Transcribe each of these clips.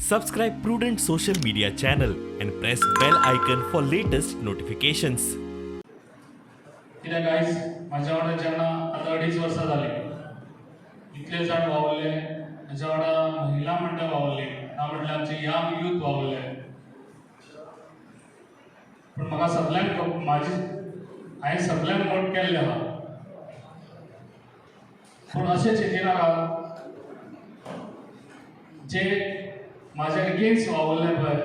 Subscribe Prudent Social Media channel and press bell icon for latest notifications. कित्याक आयज म्हाज्या वांगडा जेन्ना आतां 2.5 वर्सां जालीं, इतले जाण वावुरले म्हाज्या वांगडा, महिला मंडळ वावुरली ना म्हटल्यार आमचे यंग यूथ वावुरले, पूण म्हाका सगल्यांक म्हाजी हांवें सगल्यांक नोट केल्लें आहा। पूण अशें चिंतिनाका जे म्हाज्या अगेन्स्ट वावुरले पळय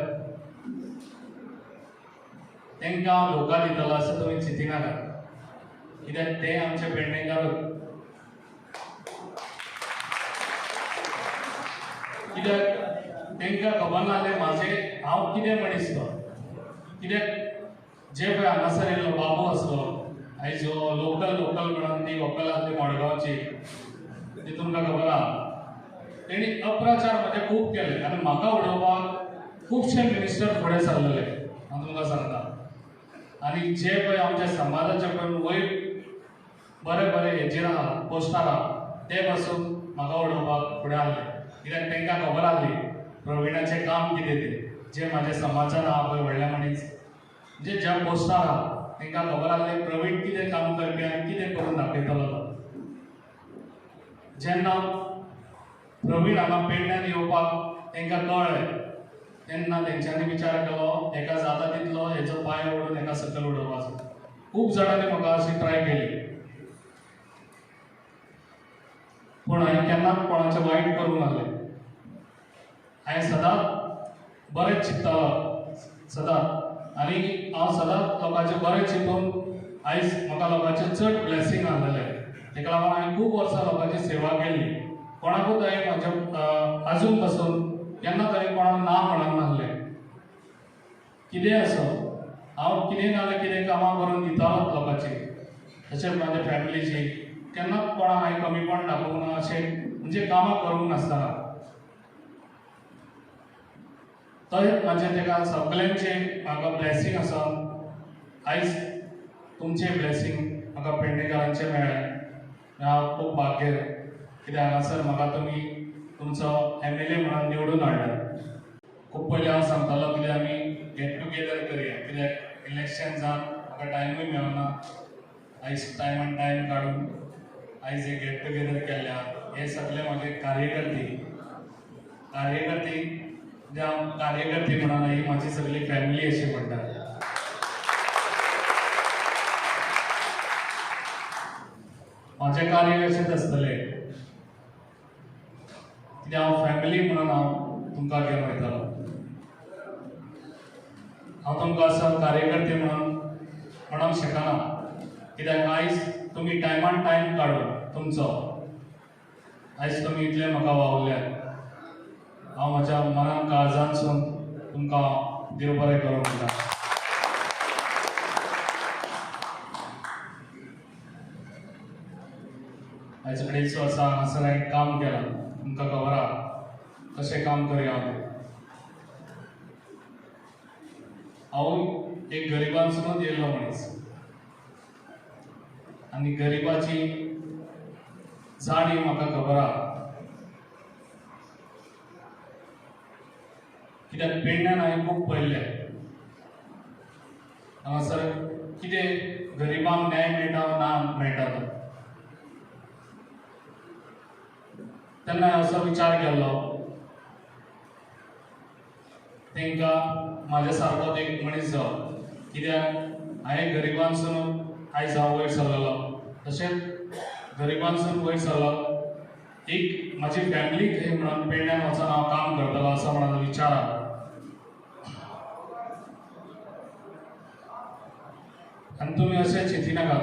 तांकां हांव धोका दितलो अशें तुमी चिंतिनाका, कित्याक ते आमचे पेडणेकारूच। कित्याक तांकां खबर नासलें म्हाजें हांव कितें मनीस तो। कित्याक जे पळय हांगासर येयल्लो बाबू आसलो, आयज जो लोकल लोकल म्हणून ती व्हंकल आसली मडगांवची, ती तुमकां खबर आहा, तेणी अप्रचार म्हजे खूब केले आनी म्हाका उडोवपाक खुबशे मिनिस्टर फुडें सरलेले, हांव तुमकां सांगता। आनी जे पळय आमच्या समाजाचे पळय वयर बरे बरे हेजेर आहा, पोस्टार आहा, ते पासून म्हाका उडोवपाक फुडें आसले, कित्याक तांकां खबर आसली प्रवीणाचें काम कितें तें। जे म्हाज्या समाजान आहा पळय व्हडले मनीस, म्हणजे ज्या पोस्टार आहा तांकां खबर आसली प्रवीण कितें काम करपी आनी कितें करून दाखयतलो तो। जेन्ना प्रवीण हांगा पेडण्यान येवपाक तांकां कळ्ळें तेन्ना तेंच्यांनी विचार केलो हेका जाता तितलो हेचो पांय ओडून हेका सकयल उडोवपाचो। खूब जाणांनी म्हाका अशी ट्राय केली, पूण हांवें केन्नाच कोणाचें वायट करूंक नासलें। हांवें सदांच बरें चिंततालो सदांच, आनी हांव सदांच लोकांचें बरें चिंतून आयज म्हाका लोकांचें चड ब्लेसींग आसलेलें। तेका लागून हांवें खूब वर्सां लोकांची सेवा केली, कोणाकूच हांवें म्हाज्या आजून पासून केन्नाच हांवें कोणाक ना म्हणूंक नासलें। कितेंय आसूं हांव कितें ना जाल्यार कितें कामां करून दितालोच लोकांची, तशेंच म्हाज्या फॅमिलीची, केन्नाच कोणाक हांवें कमीपण दाखोवंक ना अशें म्हणजे कामां करूंक नासतना। तशेंच म्हाजें तेका सगल्यांचें म्हाका ब्लेसींग आसा, आयज तुमचें ब्लेसींग म्हाका पेडणेकारांचें मेळ्ळें, हांव खूब भाग्य कित्याक हांगासर म्हाका तुमी तुमचो MLA म्हणून निवडून हाडला। खूब पयलीं हांव सांगतालो कित्याक आमी गेट टुगेदर करया, कित्याक इलेक्शन जावन म्हाका टायमूय मेळना, आयज टायमान टायम काडून आयज हे गेट टुगेदर केल्लें आहा। हे सगळे म्हाजे कार्यकर्ते, कार्यकर्ते जे हांव कार्यकर्ते म्हणून ही म्हाजी सगळी फॅमिली अशी म्हणटा। म्हाजें कार्य अशेंच आसतलें कित्याक हांव फॅमिली म्हणून हांव तुमकां घेवन वयतालो। हांव तुमकां असो कार्यकर्ते म्हणून म्हणूंक शकना, कित्याक आयज तुमी टायमान टायम काडून तुमचो आयज तुमी इतले म्हाका वावुरल्यात, हांव म्हाज्या मनान काळजांतसून तुमकां देव बरें करूं म्हणटा। आयज 2.5 वर्सां हांगासर हांवें काम केलां, तुमकां खबर आहा कशें काम करी हांव तें। हांव एक गरिबांसूनच येयल्लो मनीस आनी गरिबाची जाणीव म्हाका खबर आहा, कित्याक पेडण्यान हांवें खूब पळयल्लें हांगासर कितें गरिबांक न्याय मेळटा ना मेळटा तो। तेन्ना हांवें असो विचार केल्लो तांकां म्हाज्या सारको एक मनीस जावं, कित्याक हांवें गरिबांसून आयज हांव वयर सरलेलो, तशेंच गरिबांसून वयर सरलो एक म्हाजी फॅमिली खंय म्हणून पेडण्यान वचून हांव काम करतलो असो म्हणून विचार आहा। आनी तुमी अशें चिंतिनाका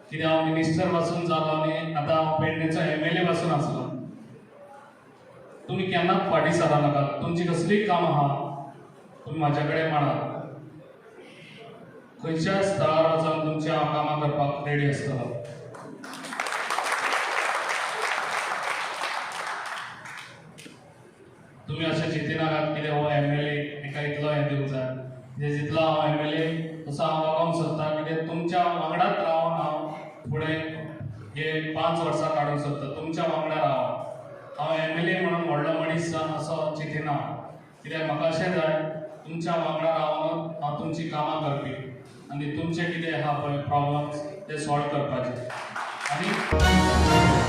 कित्याक हांव मिनिस्टर पासून जालो आनी आतां हांव पेडणेचो MLA पासून आसलो, तुमी केन्नाच फाटीं सरनाका। तुमची कसलीय कामां आहा तुमी म्हाज्या कडेन मांडात, खंयच्याय स्थळार वचून तुमची हांव कामां करपाक रेडी आसतलो। तुमी अशें चिंतिनाकात कितें हो MLA हेका इतलो हें दिवंक जाय, म्हणजे जितलो हांव MLA तसो हांव वागोवंक सोदता, कित्याक तुमच्या वांगडाच रावन हांव फुडें हे 5 वर्सां काडूंक सोदता, तुमच्या वांगडा रावन हांव MLA म्हणून व्हडलो मनीस जावन ना. कित्याक म्हाका अशें जाय तुमच्या वांगडा रावन हांव तुमची कामां करपी आनी तुमचे कितें आहा पळय प्रॉब्लम्स ते सॉल्व करपाचे. आनी